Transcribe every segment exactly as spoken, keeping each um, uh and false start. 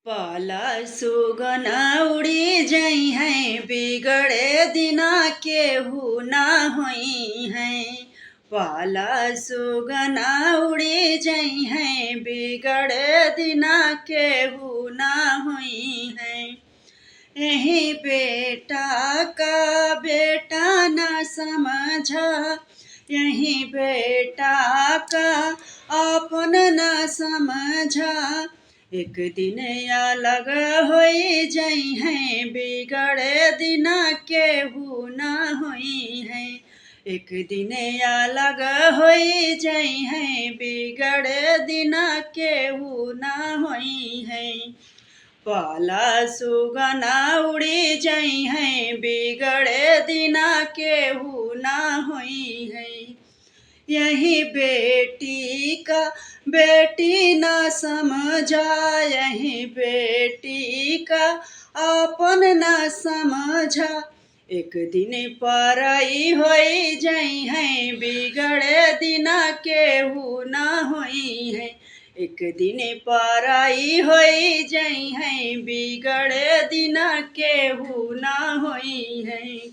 पाला सुगना उड़ी जइहैं, बिगड़े दिना केहू ना होइहैं। पाला सुगना उड़ी जइहैं, बिगड़े दिना केहू ना होइहैं। एही बेटा का बेटा ना समझा, एही बेटा का आपन ना समझा। एक दिन अलग होई जइहैं, बिगड़े दिना केहू ना होइहैं। एक दिन अलग होई जइहैं, बिगड़े दिना केहू ना होइहैं। पाला सुगना उड़ी जइहैं, बिगड़े दिना केहू ना होइहैं। एही बेटी का बेटी ना समझा, एही बेटी का आपन ना समझा। एक दिन पराई होई जइहैं, बिगड़े दिना केहू ना होइहैं। एक दिन पराई होई जइहैं, बिगड़े दिना केहू ना होइहैं।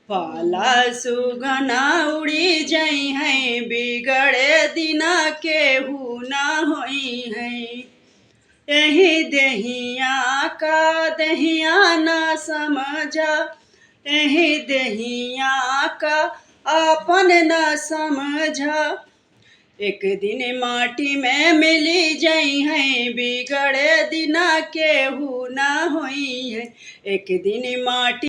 पाला सुगना उड़ी जइहैं, बिगड़े दिना केहू ना होइहैं। एही देहिया का देहिया ना समझा, एही देहिया का आपन ना समझा। एक दिन माटी में मिली जइहैं, बिगड़े दिना केहू ना होइहैं। एक दिन माटी